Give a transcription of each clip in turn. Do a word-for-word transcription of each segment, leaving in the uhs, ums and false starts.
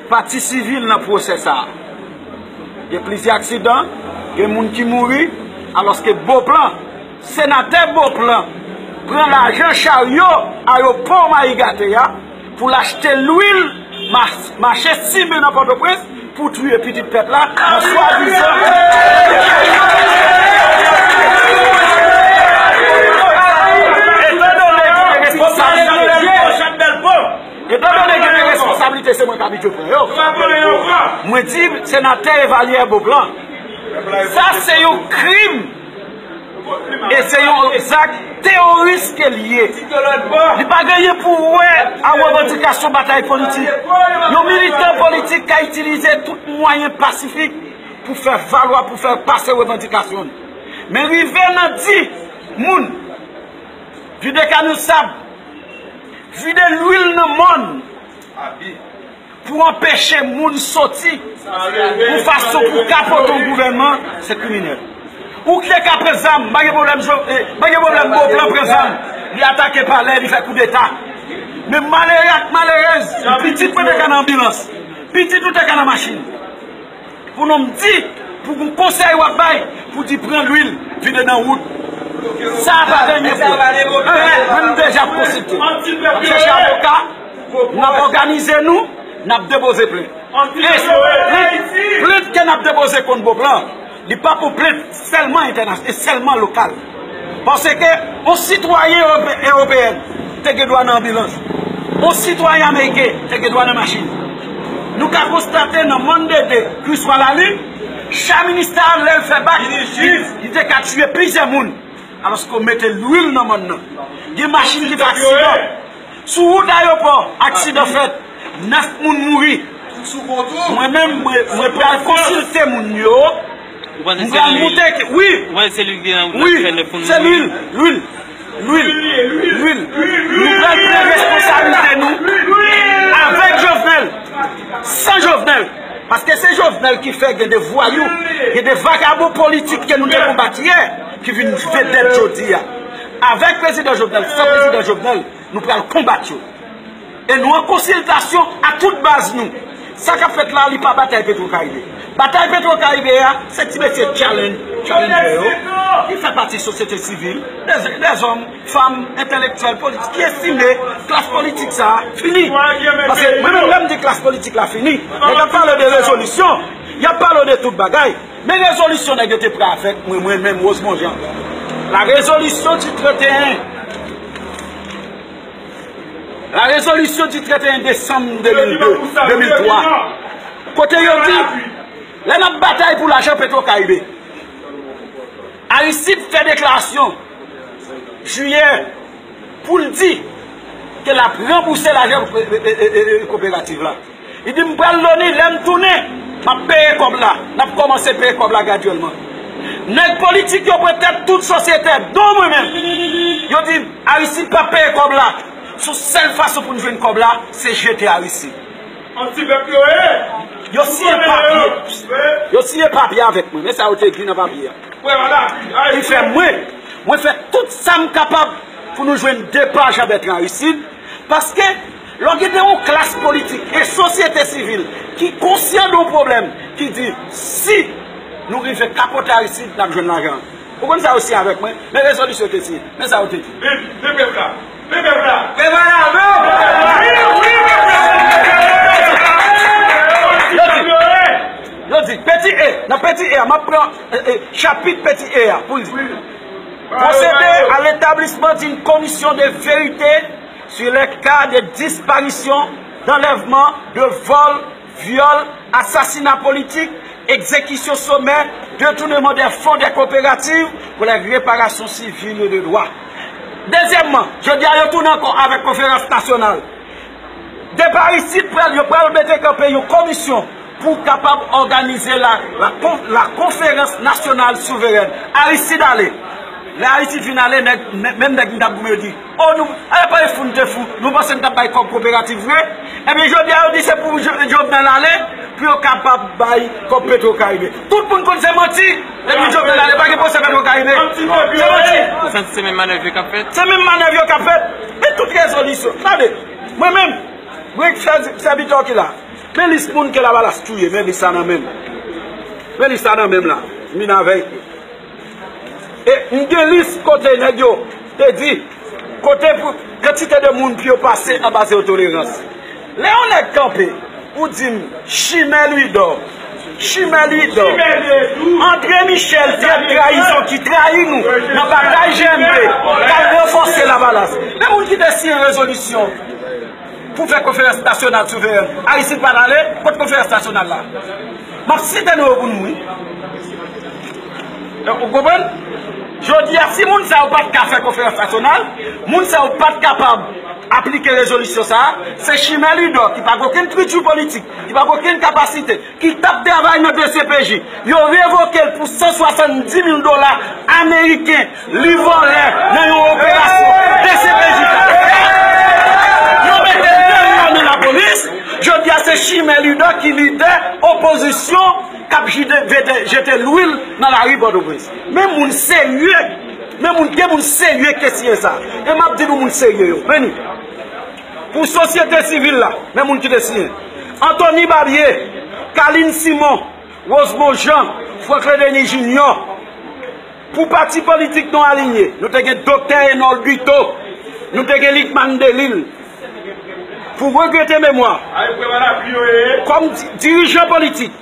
Pati sivil nan pwosè sa a. Gen plizyè aksidan, gen moun ki mouri, alòske Beauplan, senatè Beauplan, pran lajan charyo ayopò Mayi Gate a pou l achte lwil, ma- mache simen nan Pòtoprens pou touye pitit pèp la nan swadizan. Etandone ki gen responsablite, etandone ki gen responsablite, se mwen k abitye pran yo. Mwen di senatè Evalière Beauplan, sa se yon krim. E se yon zak teworis ke l ye. Li pa genyen pou wè a revandikasyon batay politik. Yon militan politik ka itilize tout mwayen pasifik pou fè valwa, pou fè pase revandikasyon l. Men rive nan di moun, vide kanyon sab, vide lwil nan mòn, pou anpeche moun soti, yon fason pou kapote yon gouvènman, se kriminèl. Ou te ka pran zam, pa gen pwoblèm, jo- eh, pa gen pwoblèm, Beauplan pran zam, li atake palè, li fè koudeta. Men malere ak malerèz, pitit mwen te ka nan anbilans, pitit ou te ka nan machin. Pou nou m di, pou gon konsèy w ap bay, pou di pran lwil, vide nan wout. Sa a pa dènye pwen. Mwen m deja ap konsilte. M ap chèche avoka, n ap òganize nou, n ap depoze plent. E plent, plent ke n ap depoze kont Beauplan, li pa pou plent sèlman entènas- e sèlman lokal. Paske yon sitwayen ewope- ewopeyèn te gen dwa nan anbilans. Yon sitwayen ameriken te gen dwa nan machin. Nou ka konstate nan Monday de Christmas Lalin, cha minista lè l fè bak, li, li te ka tiye plizyè moun. Alòske w mete lwil nan mòn nan. Gen machin ki fè aksidan. Sou wout ayopò, aksidan fèt. Nèf moun mouri. Mwen menm, mwen, mwen pral konsilte moun yo. Ou panse se lwil? Wi. Ou panse se lwil ki nan wout la ki fè nèf moun mouri? Wi, se lwil, lwil, lwil, lwil. Nou pral pran responsablite nou avèk Jovenel, san Jovenel. Paske se Jovenel ki fè gen de vwayou, gen de vakabon politik ke nou te konbat yè, ki vin vedèt jodi a. Avèk prezidan Jovenel, san prezidan Jovenel, nou pral konbat yo. E nou an konsiltasyon a tout baz nou. Sa k ap fèt la, li pa batay Petro Karibe. Batay Petro Karibe a, se ti mesye challenge, challenger yo, ki fè pati sosyete sivil, de, de zòm, fanm, entèlektyèl, politik, ki estime klas politik sa a fini. Paske mwen menm, lè m di klas politik la fini, nèg ap pale de rezolisyon, y ap pale de tout bagay. Men rezolisyon nèg yo te pran avèk mwen, mwen menm, Rosemond Jean. La résolution du trente et un. La résolution du trente et un décembre deux mille deux, deux mille trois. Kote yo di, lè n ap batay pou lajan Petro Karibe, Aristide fè deklarasyon jiyè pou l di ke l ap ranbouse lajan ko- e- e- e- e- koperativ la. Li di, "M pral Loni, lè m tounen, m ap peye kòb la." N ap kòmanse peye kòb la gradyèlman. Nèg politik yo pran tèt tout sosyete, don mwen menm. Yo di, "Aristide p ap peye kòb la." Sou sèl fason pou n jwenn kòb la, se jete Aristide. An ti pèp yo ye. Yo siyen papye. Yo siyen papye avèk mwen. Men sa yo te ekri nan papye a. Ki fè mwen, mwen fè tout sa m kapab pou nou jwenn depa Jean Bertrand Aristide. Paske, lè w gen de yon klas politik e sosyete sivil ki konsyan de yon pwoblèm, ki di, si nou rive kapote Aristide, n ap jwenn lajan. Ou konn sa yo siyen avèk mwen? Men rezolisyon yo te siyen. Men sa yo te di. Men, men pèp la. Men pèp la. Prepare nou! Yo di, yo di, petit E, nan petit E a, m ap pran, eh, eh, chapit petit E a, pou l di. Procéder à l'établissement d'une commission de vérité sur les cas de disparition, d'enlèvement, de vol, vyòl, asasina politik, egzekisyon somè, detournement des fonds des coopératives pour les réparations civiles et de droit. Dezyèmman, jodi a yo tounen ankò avèk konferans nasyonal. Depa Aristide pral, yo pral mete kanpe yon komisyon pou kapab òganize la, la, kon- la konferans nasyonal souverèn. Aristide ale. Lè Aristide fin ale, nèg, men- menm nèg m t ap goumen yo di, "O, nou, ale pa fou, nou te fou. Nou panse n t ap bay kòb koperativ vre?" Ebyen, jodi a, yo di se pou Jo- Jovenel ale, pou yo kapab bay kòb Petro Karibe. Tout moun konn se manti. Depi Jovenel ale, pa gen pwosè Petro Karibe. Se manti. Ou santi se menm manèv yo k ap fèt? Se menm manèv yo k ap fèt. Men tout rezolisyon. Tande, mwen menm, mwen sèvi- sèvitè ki la. Men lis moun ke Lavalas touye, men lis sa nan men m. Men lis sa nan men m la, m vin avè l. E m gen lis kote nèg yo te di, kote pou kantite de moun pou yo pase anba zewo tolerans. Lè yon nèg kanpe, ou di m, Chimè Louidor, Chimè Louidor, André Michel, trèt trayizon ki trayi nou nan batay G M P, k al ranfòse Lavalas. Men moun ki te siyen rezolisyon pou fè konferans nasyonal souverèn. Aristide pa t ale, kot konferans nasyonal la? M ap site non yo pou nou, wi. Donk, ou konprann? Jodi a, si moun sa yo pa t ka fè konferans nasyonal, moun sa yo pa t kapab aplike rezolisyon sa a, se Chimè Louidor ki pa gen okenn kilti politik, ki pa gen okenn kapasite, ki t ap travay nan D C P J, yo revoke l pou san swasanndis mil dola ameriken li vòlè nan yon operasyon D C P J ta fè. Yo mete l deyò nan lapolis. Jodi a, se Chimè Louidor ki lidè opozisyon k ap jete, jete, jete lwil nan lari Pòtoprens. Men moun serye, men moun, gen moun serye ki te siyen sa. E m ap di nou moun serye yo. Men ni. Pou sosyete sivil la, men moun ki te siyen. Anthony Barbier, Carline Simon, Rosemond Jean, Franklin Denis Junior, pou pati politik non alinye, nou te gen Doktè Enol Buteau, nou te gen Lucmane Delille, pou regrete memwa, kòm di-, dirijan politik,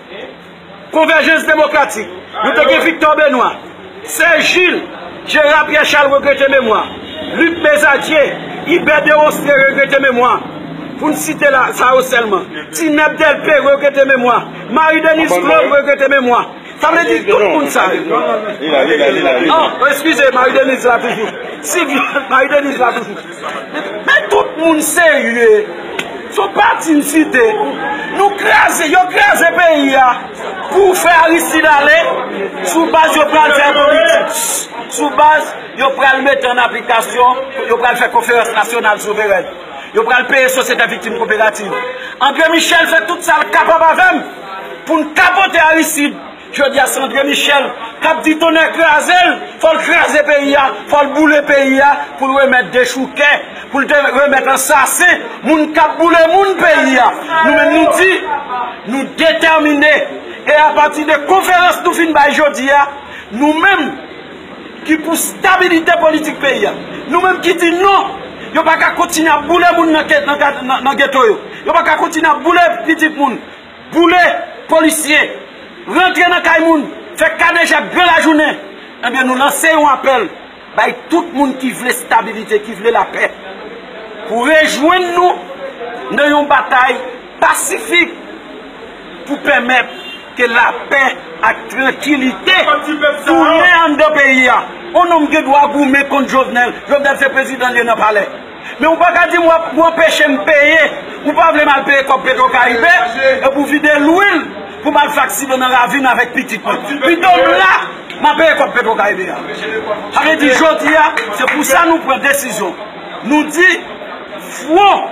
Konvèjans Demokratik, nou te gen Victor Benoît, Serge Gilles, Gérard Pierre Charles, regrete memwa, Luc Bézadier, Hubert Derosté, regrete memwa, pou n site la, sa yo sèlman, Tineb Delpé, regrete memwa, Marie Denise Claude, regrete memwa. Sa vle di tout moun sa yo. Non, eskize, Marie Denise la toujou. Sylvie, Marie Denise la toujou. Men tout moun serye. Se yon pati m site. Nou kraze, yo kraze peyi a pou fè Aristide ale sou baz yo pral fè politik. Sou baz yo pral mete an aplikasyon, yo pral fè konferans nasyonal souverèn. Yo pral peye sosyete viktim koperativ. André Michel fè tout sa l kapab avè m pou n kapote Aristide. Jodi a, se André Michel k ap di tonnè kraze l, fò l kraze peyi a, fò l boule peyi a, pou l remèt dechouke, pou l te remèt ansasen, moun k ap boule moun peyi a. Nou menm nou di, nou detèmine, e apati de konferans nou fin bay jodi a, nou menm ki pou stabilite politik peyi a, nou menm ki di non, yo pa ka kontinye ap boule moun nan ke-, nan ka-, nan, nan geto yo, yo pa ka kontinye ap boule pitit moun, boule polisye, rantre nan kay moun, fè kadejak gran lajounen, ebyen, nou lanse yon apèl bay tout moun ki vle stabilite, ki vle lapè, pou rejwenn nou nan yon batay pasifik pou pèmèt ke lapè ak trankilite tounen anndan peyi a. Yon nonm gen dwa goumen kont Jovenel. Jovenel se prezidan l ye nan palè. Men ou pa ka di m w ap, w anpeche m peye, ou pa vle m al peye kòb Petwokaribe, epi w vide lwil pou m al fè aksidan nan ravin avèk pitit mwen. Pito m la, m ap peye kòb Petwokaribe a. Sa vle di, jodi a, se pou sa nou pran desizyon. Nou di, Front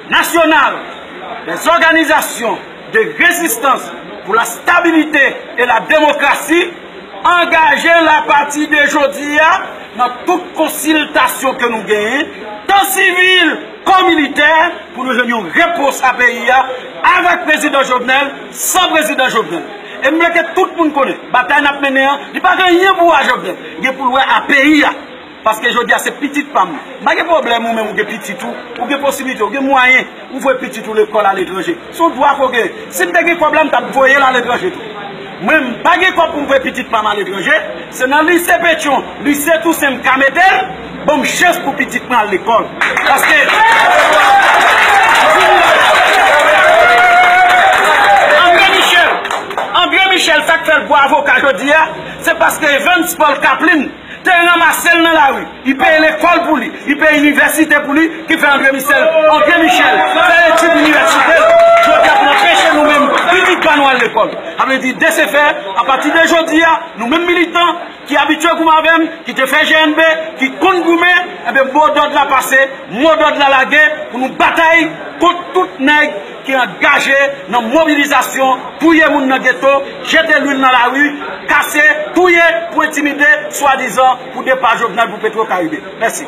National des Organisations de Résistance pour la Stabilité et la Démocratie angaje l apati de jodi a nan tout konsiltasyon ke nou genyen, tan sivil kon militè, pou nou jwenn yon repons a peyi a, avèk prezidan Jovenel, san prezidan Jovenel. E m vle ke tout moun konnen, batay n ap mennen an, li pa gen anyen pou wè a Jovenel, gen pou l wè a peyi a. Paske jodi a se pitit pa m. M pa gen pwoblèm ou menm ou gen pitit ou, ou gen posiblite, ou gen mwayen, ou voye pitit ou lekòl aletranje. Se yon dwa ke w gen. Si m te gen kòb la, m t ap voye l aletranje tou. Mwen, m pa gen kòb pou m voye pitit pa m aletranje. Se nan lise Petyon, lise Tousen m ka mete l, ban m chans pou pitit mwen al lekòl. Paske André Michel, André Michel, sa k fè l gwo avoka jodi a, se paske Evans Paul Caplin te ranmase l nan lari. Li peye lekòl pou li. Li peye inivèsite pou li, ki fè André Michel, André Michel fè etid inivèsite l. Jodi a, pou anpeche nou menm, pitit pa nou al lekòl. Sa vle di, de se fè, apati de jodi a, nou menm militan ki abitye goumen avè m, ki te fè G N B, ki konn goumen, enben, modòd la pase, modòd la lage, pou nou batay kont tout nèg ki angaje nan mobilizasyon, touye moun nan geto, jete lwil nan lari, kase, touye, pou entimide, swadizan pou depa Jovenel pou Petwokaribe. Mèsi.